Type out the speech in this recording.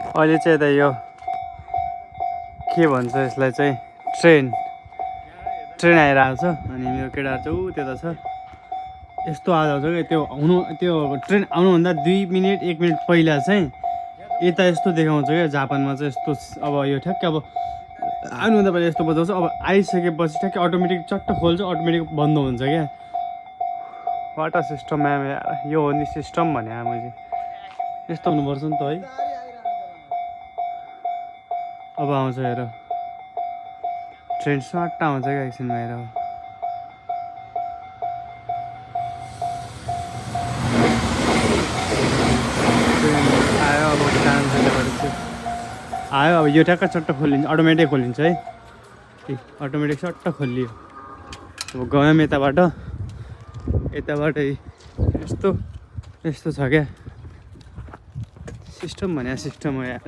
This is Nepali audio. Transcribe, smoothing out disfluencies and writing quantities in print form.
अहिले चाहिँ यता यो के भन्छ यसलाई चाहिँ ट्रेन आइरहेको छ अनि मेरो केटाहरू चाहिँ ऊ त्यता छ। यस्तो आएको छ क्या त्यो ट्रेन आउनुभन्दा 2 मिनट 1 मिनट पहिला चाहिँ यता यस्तो देखाउँछ क्या जापानमा चाहिँ यस्तो। अब यो ठ्याक्कै अब आउनुभन्दा पहिला यस्तो बजाउँछ, अब आइसकेपछि ठ्याक्कै अटोमेटिक चट्ट खोल्छ, अटोमेटिक बन्द हुन्छ क्या। वाटर सिस्टम म्याम यो हो नि सिस्टम भने मैले यस्तो हुनुपर्छ नि त है। अब आउँछ हेर ट्रेन सट्ट आउँछ क्या एकछिनमा हेर। आयो अब आयो, अब यो ठ्याक्क चट्ट खोलिन्छ, अटोमेटिक खोलिन्छ है। अटोमेटिक सट्ट खोलियो। अब गयौँ यताबाट यस्तो छ क्या सिस्टम भने सिस्टम हो यार।